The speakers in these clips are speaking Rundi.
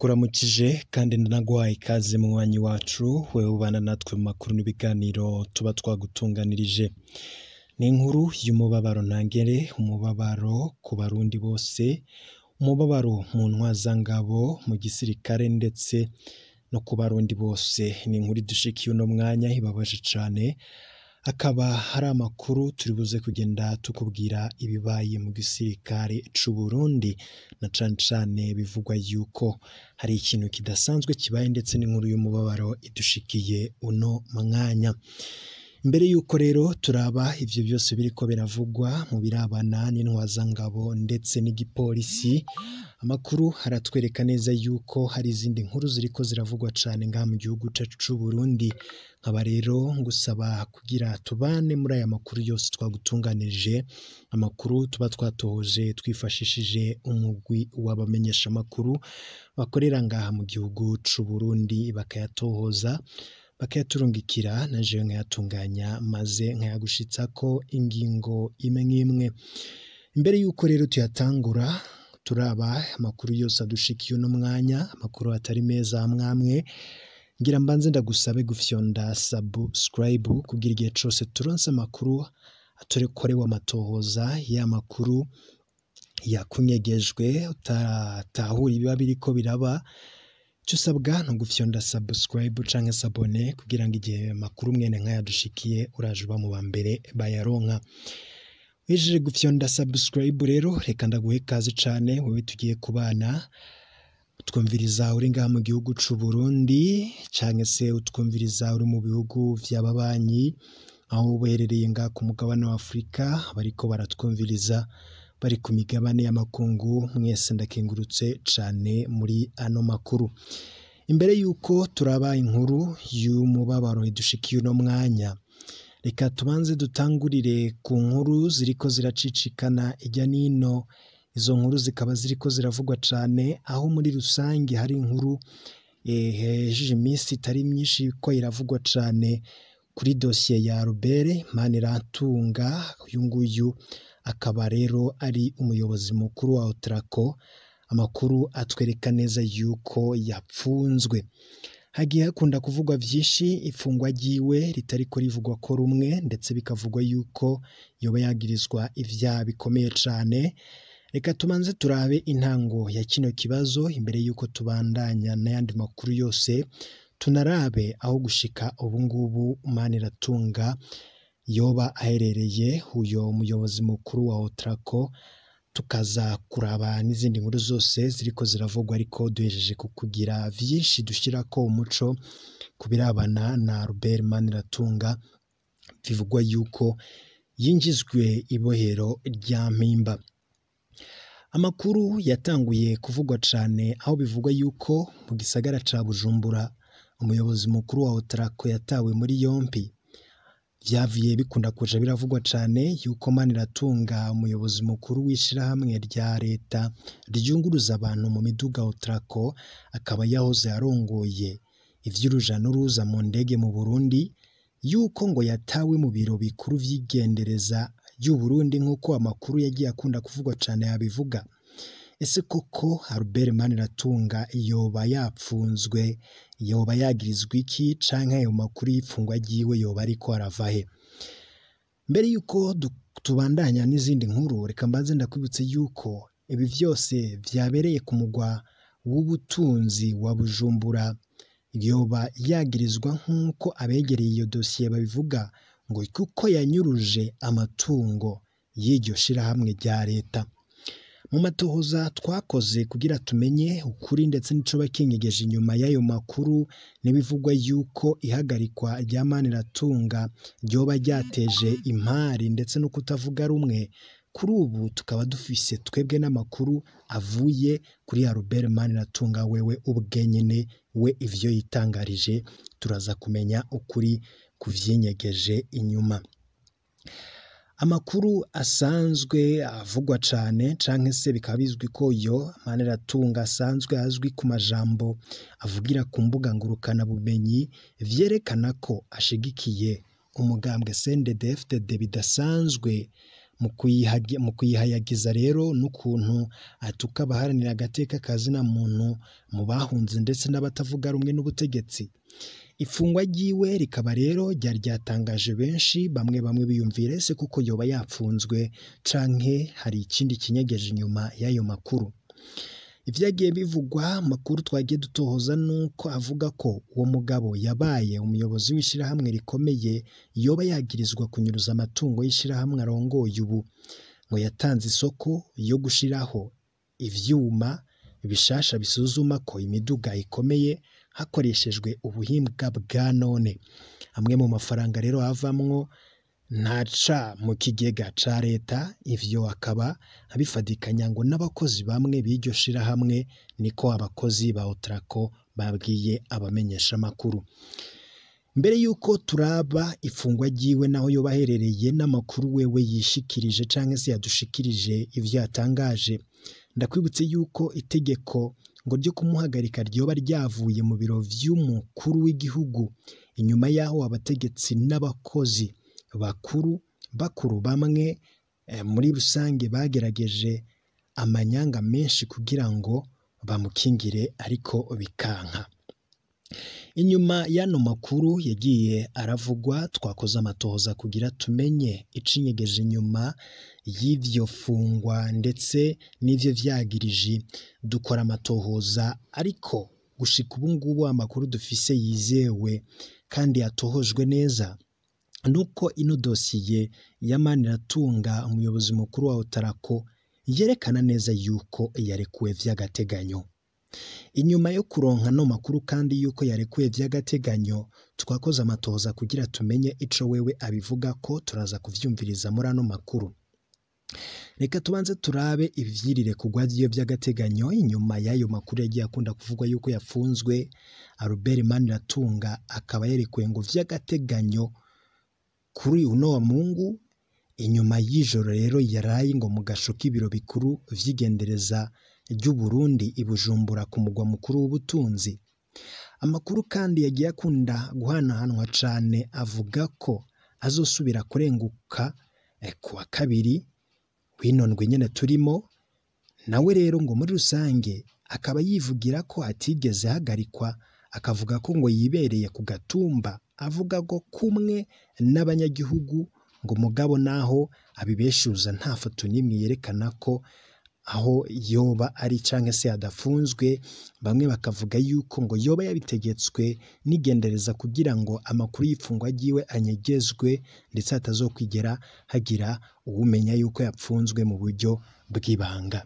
Ndakuramukije kandi ndanaguhaye ikaze munywanyi wacu, wewe ubana natwe mu makuru n'ibiganiro tuba twagutunganirije. Ni inkuru y'umubabaro ntangere, umubabaro ku barundi bose, umubabaro mu ntwazangabo, mu gisirikare ndetse no ku barundi bose. Ni inkuru idushikiye uno mwanya ibabaje cane, akaba hari amakuru turi buze kugenda tukubwira ibibaye mu gisirikare c'u Burundi, na cane cane bivugwa yuko hari ikintu kidasanzwe kibaye ndetse n'inkuru y'umubabaro idushikiye uno mwanya. Imbere yuko rero turaba ivyo byose biriko biravugwa mu birabana n'intwazangabo ndetse n'igipolisi, amakuru aratwereka neza yuko hari izindi nkuru ziriko ziravugwa cane ngaha mu gihugu cacu c'u Burundi. Nkaba rero ngusaba kugira tubane muri aya makuru yose twagutunganirije, amakuru tuba twatohoje twifashishije umugwi w'abamenyeshamakuru bakorera ngaha mu gihugu c'u Burundi, bakayatohoza bakayaturungikira na jewe nkayatunganya maze nkayagushitsako ingingo imwe imwe. Imbere yuko rero tuyatangura, turaba amakuru yose adushikiye uno mwanya, amakuru atari meza amwamwe, ngira mbanze ndagusabe gufyonda subscribe kugira igihe cose turonse amakuru aturekorewe amatohoza, ya makuru yakunyegejwe utatahura ibiba biriko biraba. Ico usabwa ni ugufyonda subscribe canke s'abonner kugira ngo igihe amakuru mwene nk'ayadushikiye uraje uba mu ba mbere bayaronka. Uhejeje gufyonda subscribe rero, reka ndaguhe ikaze cane wewe tugiye kubana, utwumviriza uri ngaha mu gihugu c'u Burundi canke se utwumviriza uri mu bihugu vy'ababanyi, aho uherereye ngaha ku mugabane wa Afrika, bariko baratwumviriza bari ku migabane y'amakungu, mwese ndakengurutse cane muri ano makuru. Imbere yuko turaba inkuru y'umubabaro idushikiye uno mwanya, reka tubanze dutangurire ku nkuru ziriko ziracicikana irya nino. Izo nkuru zikaba ziriko ziravugwa cane, aho muri rusange hari inkuru hejeje iminsi itari myinshi ko iravugwa cane kuri dosiye ya Albert Maniratunga. Uyu nguyu akaba rero ari umuyobozi mukuru wa Otraco. Amakuru atwereka neza yuko yapfunzwe. Hagiye hakunda kuvugwa vyinshi, ifungwa ryiwe ritariko rivugwa ko rumwe, ndetse bikavugwa yuko yoba yagirizwa ivyaha bikomeye cane. Reka tubanze turabe intango ya kino kibazo imbere yuko tubandanya n'ayandi makuru yose, tunarabe aho gushika ubungubu Maniratunga yoba aherereye, uyo muyobozi mukuru wa Otraco, tukaza kuraba n'izindi nkuru zose ziriko ziravugwa, ariko duhejeje kukugira vyinshi dushirako umuco ku birabana na Albert Maniratunga, bivugwa yuko yinjizwe ibohero rya Mpimba. Amakuru yatanguye kuvugwa cane aho bivugwa yuko mu gisagara ca Bujumbura umuyobozi mukuru wa Otraco yatawe muri yompi. Vyavuye bikunda kuja biravugwa cane yuko Maniratunga, umuyobozi mukuru w'ishirahamwe rya leta ryunguruza abantu mu miduga Otraco, akaba yahoze arongoye ivy'uruja n'uruza mu ndege mu Burundi, yuko ngo yatawe mu biro bikuru vy'igendereza ry'u Burundi nk'uko amakuru yagiye akunda kuvugwa cane yabivuga. Ese koko Albert Maniratunga yoba yapfunzwe, yoba yagirizwa iki, canke ayo makuru y'ifungwa ryiwe yoba ariko arava he? Mbere yuko tubandanya n'izindi nkuru, reka mbanze ndakwibutse yuko ibi vyose vyabereye ku mugwa w'ubutunzi wa Bujumbura. Yoba yagirizwa nk'uko abegereye iyo dosiye babivuga, ngo kuko yanyuruje amatungo y'iryo shirahamwe rya leta. Mu matohoza twakoze kugira tumenye ukuri ndetse n'icoba kinyegeje inyuma y'ayo makuru, n'ibivugwa yuko ihagarikwa rya Maniratunga ryoba ryateje impari ndetse no kutavuga rumwe, kuri ubu tukaba dufise twebwe n'amakuru avuye kuri Albert Maniratunga wewe ubwe nyene, we ivyo yitangarije, turaza kumenya ukuri kuvyinyegeje inyuma. Amakuru asanzwe avugwa cane canke se bikaba bizwi ko yo Maniratunga asanzwe azwi ku majambo avugira ku mbuga ngurukana bumenyi, vyerekana ko ashigikiye umugambwe CNDD-FDD bidasanzwe. Mu kuyihayagiza rero n'ukuntu atuka abaharanira agateka ka zina muntu mu bahunze ndetse n'abatavuga rumwe n'ubutegetsi. Ifungwa ryiwe rikaba rero ryari ryatangaje benshi, bamwe bamwe biyumvira ese kuko yoba yapfunzwe canke hari ikindi kinyegeje inyuma y'ayo makuru. Ivyagiye bivugwa, amakuru twagiye dutohoza nuko avuga ko uwo mugabo yabaye umuyobozi w'ishirahamwe rikomeye yoba yagirizwa kunyuruza amatungo y'ishirahamwe arongoye ubu. Ngo yatanze isoko yo gushiraho ivyuma bishasha bisuzuma ko imiduga ikomeye hakoreshejwe ubuhinga bwa none. Amwe mu mafaranga rero avamwo ntaca mu kigega ca leta, ivyo akaba abifadikanya ngo n'abakozi bamwe b'iryo shirahamwe, niko abakozi ba Otraco babwiye abamenyeshamakuru. Mbere yuko turaba ifungwa ryiwe naho yoba aherereye n'amakuru wewe yishikirije canke se yadushikirije ivyo yatangaje, ndakwibutse yuko itegeko ngo ryo kumuhagarika ryoba ryavuye mu biro vy'umukuru w'igihugu, inyuma yaho abategetsi n'abakozi bakuru bakuru bamwe muri rusange bagerageje amanyanga menshi kugira ngo bamukingire ariko bikanka. Inyuma y'ano makuru yagiye aravugwa, twakoze amatohoza kugira tumenye icinyegeje inyuma y'ivyo fungwa ndetse n'ivyo vyagiriji. Dukora amatohoza ariko gushika ubu ngubu amakuru dufise yizewe kandi yatohojwe neza nuko ino dosiye ya Maniratunga umuyobozi mukuru wa Otraco yerekana neza yuko yarekuwe vy'agateganyo. Inyuma yo kuronka no makuru kandi yuko yarekuwe vy'agateganyo, twakoze amatohoza kugira tumenye ico wewe abivuga ko turaza kuvyumviriza muri ano makuru. Reka tubanze turabe ivyirire kugwa vyiwe vy'agateganyo. Inyuma y'ayo makuru yagiye akunda kuvugwa yuko yafunzwe, Albert Maniratunga akaba yarekuwe ngo vy'agateganyo kuri uno wa Mungu. Inyuma y'ijoro rero yaraye ngo mu gasho k'ibiro bikuru vy'igendereza ry'u Burundi i Bujumbura ku mugwa mukuru w'ubutunzi. Amakuru kandi yagiye akunda guhanahanwa cane avuga ko azosubira kurenguka kuwa kabiri w'ino ndwi nyene turimo. Nawe rero ngo muri rusange akaba yivugira ko atigeze ahagarikwa, akavuga ko ngo yibereye ku gatumba, avuga ko kumwe n'abanyagihugu ngo mugabo naho abibeshuza nta foto n'imwe yerekana ko aho yoba ari canke se adafunzwe. Bamwe bakavuga yuko ngo yoba yabitegetswe n'igendereza kugira ngo amakuru y'ifungwa ryiwe anyegezwe ndetse hatazokwigera hagira uwumenya yuko yapfunzwe mu buryo bw'ibanga.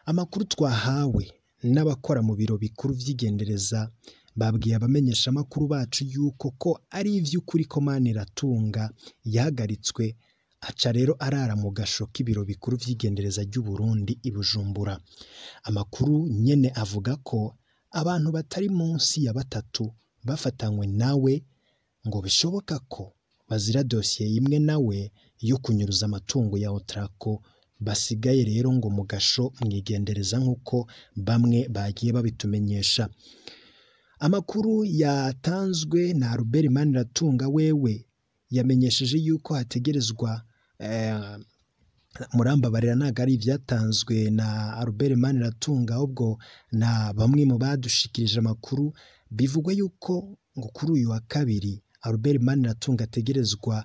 Amakuru twahawe n'abakora mu biro bikuru vy'igendereza babwiye abamenyeshamakuru bacu yuko ko ari ivy'ukuri ko Maniratunga yahagaritswe, aca rero arara mu gasho k'ibiro bikuru vy'igendereza ry'u Burundi i Bujumbura. Amakuru nyene avuga ko abantu batari munsi ya batatu bafatanywe nawe ngo bishoboka ko bazira dosiye imwe nawe yo kunyuruza amatungo ya Otraco, basigaye rero ngo mu gasho mwigendereza nk'uko bamwe bagiye babitumenyesha. Amakuru yatanzwe na Albert Maniratunga wewe yamenyesheje yuko hategerezwa murambabarira ntago ari ivyatanzwe na Albert Maniratunga ahubwo na bamwe mu badushikirije amakuru, bivugwa yuko ngo kuri uyu wa kabiri Albert Maniratunga ategerezwa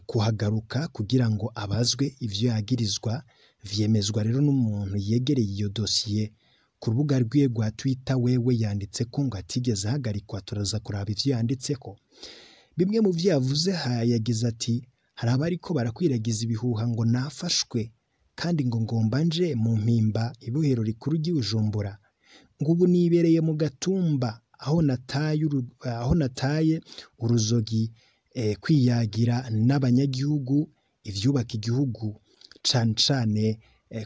kuhagaruka kugira ngo abazwe ivyo yagirizwa. Vyemezwa rero n'umuntu yegereye iyo dosiye ku rubuga rwiwe rwa Twitter. Wewe yanditse ko ngo atigeze ahagarikwa, turaza kuraba ivyo yanditseko. Bimwe mu vyo yavuze yagize ati: hari abariko barakwiragiza ibihuha ngo nafashwe kandi ngo ngomba nje mu mpimba ibohero rikuru ry'i Bujumbura, ngo ubu nibereye mu gatumba aho nataye uruzogi kwiyagira n'abanyagihugu ivyubaka igihugu, cane cane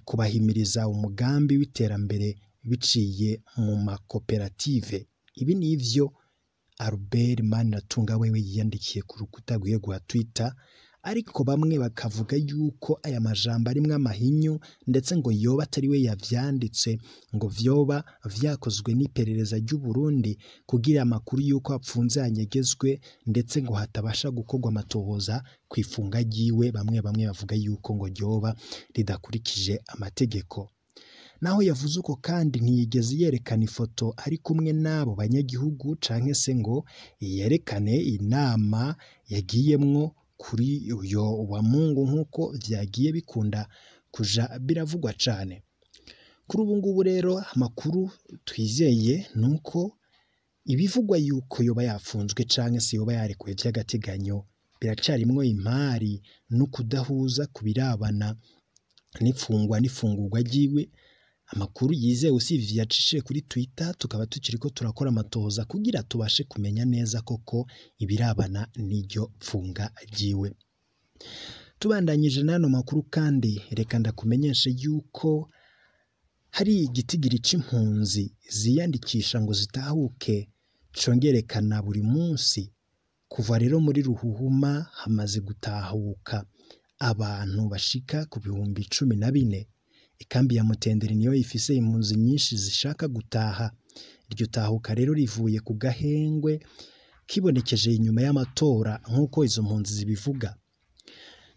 kubahimiriza umugambi w'iterambere biciye mu makoperative. Ibi nivyo Albert Maniratunga wewe yiyandikiye ku rukuta rwiwe rwa Twitter, Ariko bamwe bakavuga yuko aya majambo arimwo amahinyu, ndetse ngo yoba atari we yavyanditse, ngo vyoba vyakozwe n'iperereza ry'u Burundi kugira amakuru yuko apfunze anyegezwe, ndetse ngo hatabasha gukorwa amatohoza kw'ifunga ryiwe. Bamwe bamwe bavuga yuko ngo ryoba ridakurikije amategeko. Naho yavuze uko kandi ntiyigeze yerekana ifoto ari kumwe n'abo banyagihugu canke se ngo yerekane inama yagiyemwo kuri uyo wa Mungu nk'uko vyagiye bikunda kuja biravugwa cane. Kuri ubu ngubu rero amakuru twizeye nuko ibivugwa yuko yoba yafunzwe canke se yoba yarekuwe vy'agateganyo biracarimwo impari no kudahuza ku birabana n'ifungwa n'ifungurwa ryiwe. Amakuru yizewe usivye yacishije kuri Twitter, tukaba tukiriko turakora amatohoza kugira tubashe kumenya neza koko ibirabana n'iryo pfunga ryiwe. Tubandanyije n'ano makuru kandi, reka ndakumenyeshe yuko hari igitigiri c'impunzi ziyandikisha ngo zitahuke congerekana buri munsi. Kuva rero muri Ruhuhuma hamaze gutahuka abantu bashika ku 14,000. Ikambi ya Mutenderi niyo ifise impunzi nyinshi zishaka gutaha. Iryo tahuka rero rivuye ku gahengwe kibonekeje inyuma y'amatora nk'uko izo mpunzi zibivuga.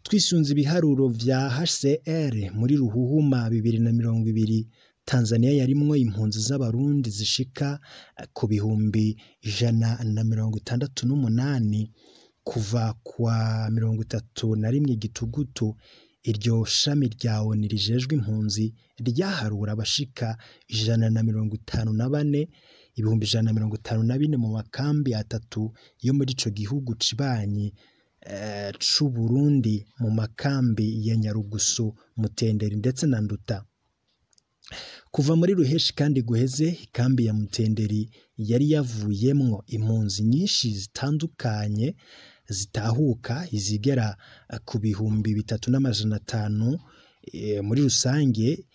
Twisunze ibiharuro vya HCR muri Ruhuhuma 2020, Tanzania yarimwo impunzi z'Abarundi zishika ku 168,000 kuva kwa 31 Gitugutu. Iryo shami rya ONU rijejwe impunzi ryaharura abashika 154, 154,000 mu makambi atatu yo muri ico gihugu cibanyi c'u Burundi, mu makambi ya Nyarugusu, Mutenderi ndetse na Nduta. Kuva muri Ruheshi kandi guheze, ikambi ya Mutenderi yari yavuyemwo impunzi nyinshi zitandukanye zitahuka, izigera ku 3,500 muri rusange.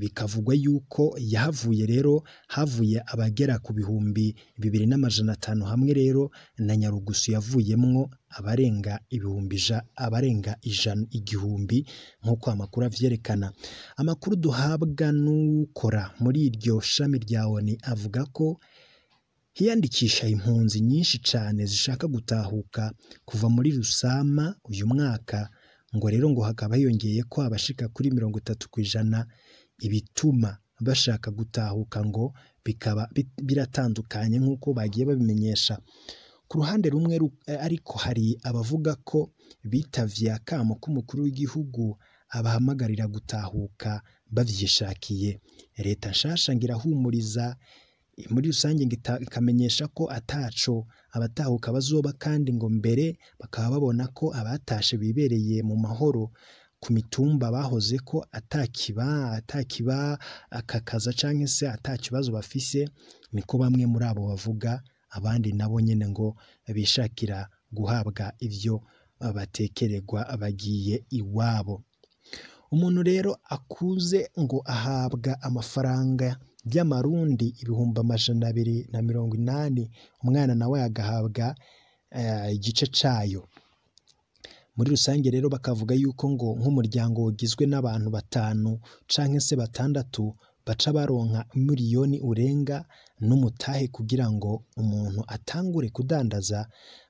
Bikavugwa yuko yahavuye rero havuye abagera ku 2,500, hamwe rero na Nyarugusu yavuyemwo abarenga abarenga 1,000 nk'uko amakuru avyerekana. Amakuru duhabwa n'ukora muri iryo shami rya ONU avuga ko hiyandikisha impunzi nyinshi cane zishaka gutahuka kuva muri Rusama uyu mwaka, ngo rero ngo hakaba hiyongeye ko abashika kuri 30%. Ibituma bashaka gutahuka ngo bikaba biratandukanye nk'uko bagiye babimenyesha. Ku ruhande rumwe ariko hari abavuga ko bitavye akamo k'umukuru w'igihugu abahamagarira gutahuka bavyishakiye. Leta nshasha ngo irahumuriza muri rusange, ikamenyesha ko ataco abatahuka bazoba, kandi ngo mbere bakaba babona ko abatashe bibereye mu mahoro ku mitumba bahoze, ko atakiba akakaza canke se atakibazo bafise, niko bamwe muri abo bavuga. Abandi nabo nyene ngo bishakira guhabwa ivyo batekererwa bagiye iwabo. Umuntu rero akuze ngo ahabwa amafaranga y'amarundi 280,000, umwana nawe agahabwa igice cayo. Muri rusange rero bakavuga yuko ngo nk'umuryango ugizwe n'abantu 5 canke se 6 baca baronka miliyoni urenga n'umutahe kugira ngo umuntu atangure kudandaza.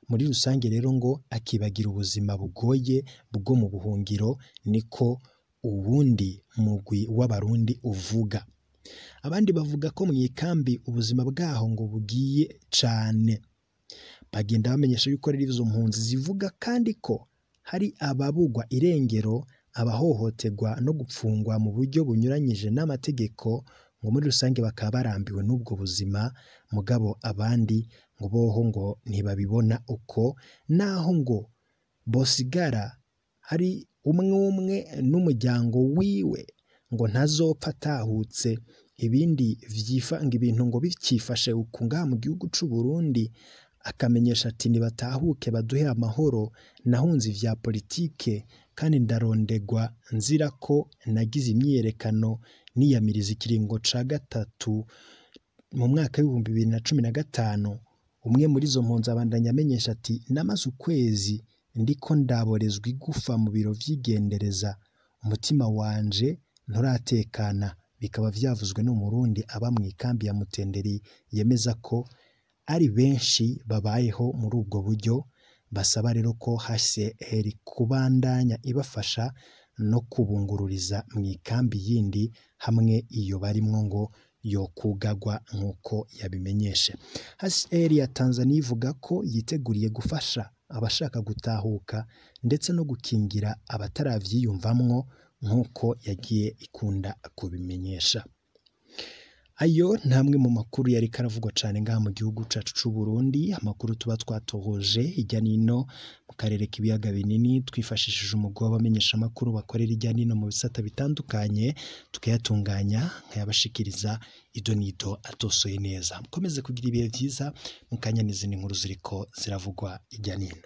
Muri rusange rero ngo akibagira ubuzima bugoye bwo mu buhungiro, niko uwundi mugwi w'Abarundi uvuga. Abandi bavuga ko mu ikambi ubuzima bwaho ngo bugiye cane. Bagenda bamenyesha yuko rero izo mpunzi zivuga kandi ko hari ababugwa irengero, abahohoterwa no gupfungwa mu buryo bunyuranyije n'amategeko, ngo muri rusange bakaba barambiwe n'ubwo buzima. Mugabo abandi ngo boho ngo ntibabibona uko, naho ngo bosigara hari umwe umwe n'umuryango wiwe ngo ntazopfa atahutse. Ibindi ngo ibintu ngo bikifashe uku ngaha mu gihugu c'u Burundi. Akamenyesha ati nibatahuke baduhe amahoro, nahunze ivya politike kandi ndarondegwa nzira ko nagize imyiyerekano niyamiriza ikiringo ca 3 mu mwaka w'2015. Umwe muri izo mpunzi abandanya amenyesha ati namaze ukwezi Ndiko ndaborezwa igufa mu biro vy'igendereza, umutima wanje nturatekana. Bikaba vyavuzwe n'Umurundi aba mw'ikambi ya Mutenderi, yemeza ko ari benshi babayeho muri ubwo buryo. Basaba rero ko HCR kubandanya ibafasha no kubungururiza mw'ikambi yindi hamwe iyo barimwo ngo yokugagwa nk'uko yabimenyeshe. HCR ya Tanzania ivuga ko yiteguriye gufasha abashaka gutahuka ndetse no gukingira abataravyiyumvamwo nk'uko yagiye ikunda kubimenyesha. Ayo namwe mu makuru yariko aravugwa cane ngaha mu gihugu cacu c'u Burundi, amakuru tuba twatohoje hirya nino mu karere k'ibiyaga binini twifashishije umugwi w'abamenyeshamakuru bakorera hirya nino mu bisata bitandukanye, tukayatunganya nkayabashikiriza ido n'ido atosoye neza. Mukomeze kugira ibihe vyiza, mukanya n'izindi nkuru ziriko ziravugwa hirya nino.